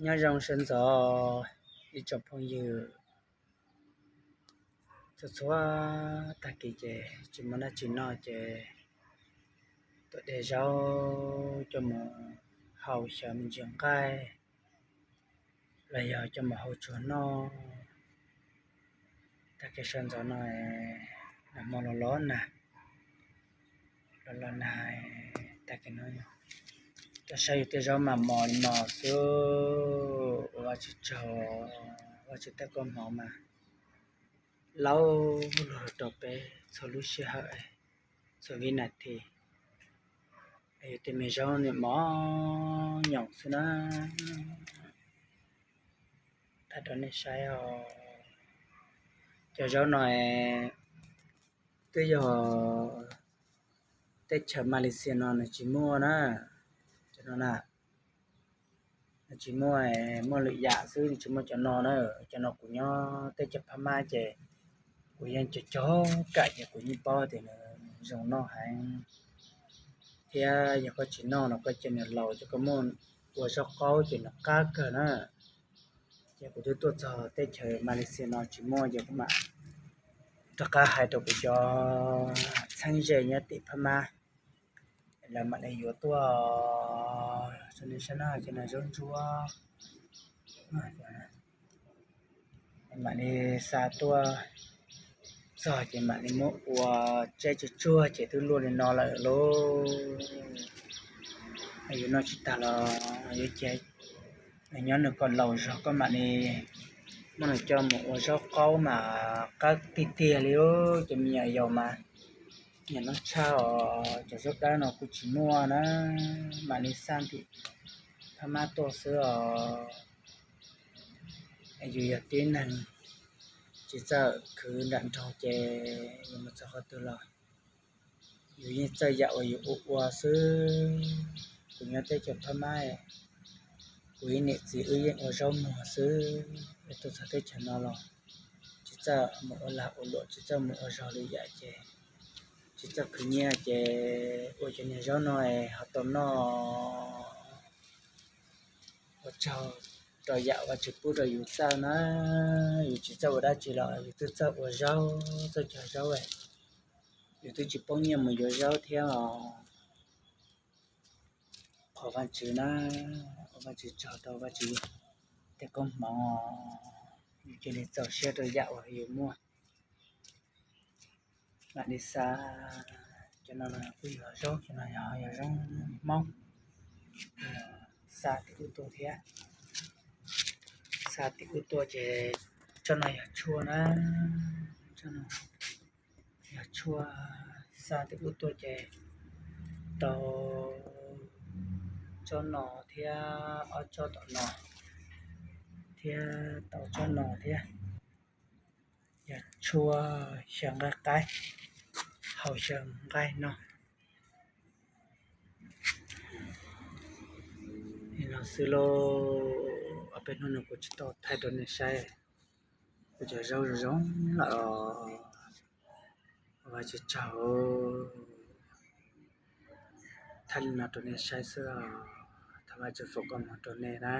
Nyob zoo sawv ntxov ib tsoom phooj ywg txhua txhua. Tag kis ces tsis muaj dab tsi noj ces tuav de zaub coj mus hau xyaw me ntsis nqaij los yog coj mus hau tsuag noj. Tag kis sawv ntxov no nag hmo los los nag, los los nag. Tag kis no coj saib yus tej zaub mas mos li mos xwb. Ua Vajtswv tsaug, Vajtswv tej koob hmoov mas laub luag rau peb txhua lub sij hawm, txhua vib nas this. Yus tej me zaub nws mos nyoos xwb na. Thaij rau nej saib os, cov zaub no twb yog teb chaws Malaysia no nws tsis muaj na. Cov no na, nws tsis muaj, muaj lwm yam xwb, nws tsis muaj cov no na. Cov no kuv nyob teb chaws Phab Mab ces kuv yeej cog cog kam ces kuv yeej paub tias nws zoo noj heev thiab. Yog koj tsis noj no koj cia nws laus ces koj muab ua zaub qaub ces nws qab kawg na. Ces kuv twb tuaj txog teb chaws Malaysia no tsis muaj ces kuv mam rov qab hais rau kuv cov txheeb ze nyob tim Phab Mab, lawv mam li yuav tuaj rau nej saib na. Cov no zaub ntsuab, mam li xa tuaj txog ces mam li muab ua tseb tsuag tsuag ces twb luaj li no lawm lauj. Yus noj tsis tag los yuav cia nws nyob nws kom laus zog koj mam li muab nws coj mus ua zaub qaub mas qab tiag tiag li. Cov me nyuam yaus mas nyiam noj tshaj os. Cov zaub dawb no kuj tsis muaj na, mam li xa tim Phab Mab tuaj xwb os. Yus yog tib neeg tsis txawj khwv nram nroog ces yus mus txog qhov twg los yus yeej txawj yam uas yus ua ua xwb. Kuv nyob teb chaws Phab Mab, kuv ib niam txiv wb yeej ua zaub muag xwb. Tuaj txog teb chaws no los tsis txawj mus ua lag ua luam, tsis txawj mus ua zog li yam ces tsis txawj khwv nyiaj ces ua cov niag zaub no ho tau noj. Ua tsaug rau yam Vajtswv pub rau yus txawj na. Yus tsis txawj ua dab tsi los yus twb txawj ua zaub, txawj cog zaub. Yus twb tsis poob nyiaj mus yuav zaub thiab os. Qhuas Vajtswv na, ua Vajtswv tsaug rau Vajtswv tej koob hmoov, yus cia li txaus siab rau yam uas yus muaj. Mam li xa, cov no kuj yog zaub, cov no yog zaub Hmoob, xa tim ub tuaj thiab, xa tim ub tuaj ces tsob no yog tshuaj na, tsob no yog tshuaj, xa tim ub tuaj ces tau tsob no thiab ob tsob tom no thiab tau tsob no thiab. Yog tshuaj xyaw nqaij qaib, hau xyaw nqaij no. Li no xwb lauj, ob peb hnub no kuv tsis tau thaij rau nej saib, kuv cov zaub zoo zoo lawm os. Ua Vajtswv tsaug, thaij li no rau nej saib xwb os. Thov Vajtswv foom koob hmoov rau nej na.